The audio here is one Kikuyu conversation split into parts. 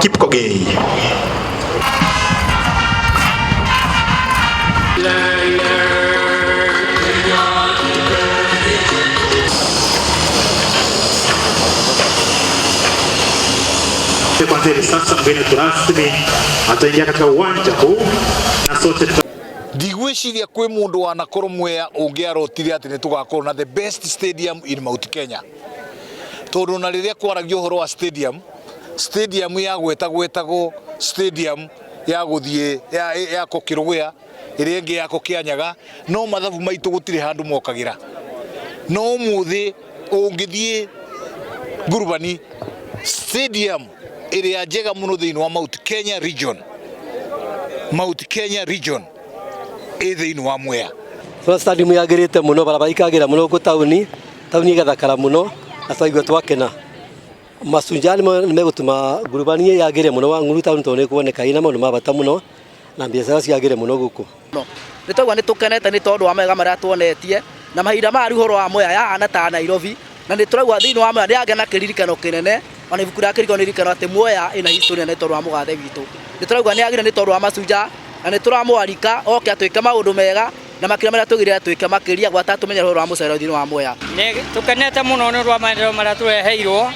Kipkogei. Kwanza hivi sasa mgeni wetu rasmi ataingia katika uwanja huu na sote Ndigwiciria kwĩ mũndũ wanakorwo Mwea ũngĩarotire atĩ nĩ tũgakorwo na the best stadium in Mount Kenya, tondũ na rĩrĩa kwaragio ũhoro wa stadium, stadium ya gwetagwetagwo stadium ya gũthiĩ ya Kĩrũgũya, ĩrĩa ĩngĩ ya Kĩanyaga, no mathabu maitũ gũtirĩ handũ mokagĩra. No ũmũthĩ ũngĩthiĩ Ngurubani, stadium ĩrĩa njega mũno thĩinĩ wa Mount Kenya region, Mount Kenya region ĩ thĩinĩ wa Mwea. Tuna stadium yagĩrĩte mũno, barabara ikagĩra mũno gũkũ taũni, taũni ĩgathakara mũno na twaigua twakena. Mashujaa nĩ megũtũma Ngurubani yagĩre mũno wa Nguru taũni tondũ nĩ ĩkuoneka ĩna maũndũ ma bata mũno na biacara ciagĩre mũno gũkũ. Nĩ twaigua nĩ tũkenete nĩ tondũ wa mawega marĩa tuonetie na mahinda maya rĩu ũhoro wa Mwea yahana ta Nairobi, na nĩ tũraigua thĩinĩ wa Mwea nĩ yagĩa na kĩririkano kĩnene, ona ibuku rĩa kĩririkano nĩ atĩ Mwea ĩna history nene tondũ wa mũgathe witũ. Nĩ tũraigua nĩ yagĩrĩire nĩ tondũ wa Mashujaa na nĩ tũramwarika oke atwĩke maũndũ mega na makĩria marĩa tũgĩrĩre atwĩke makĩria gwata tũmenye ũhoro wa mũcere thĩinĩ wa Mwea. Nĩ tũkenete mũno nĩ ũndũ wa maendeleo marĩa tũreheirwo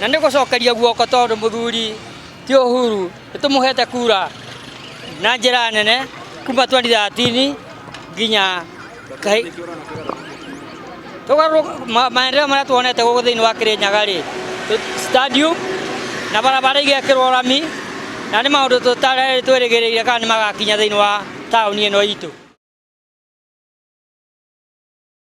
na nĩ gũcokeria guoko tondũ mũthuri ti Uhuru nĩ tũmũhete kura na njĩra nene kuma 2013 nginya maendeleo marĩa tuonete gũkũ thĩinĩ wa Kirinyaga rĩ, stadium na barabara igekĩrwo rami, na nĩ maũndũ tũtarĩ twĩrĩgĩrĩire kana nĩ magakinya thĩinĩ wa taũni ĩno itũ.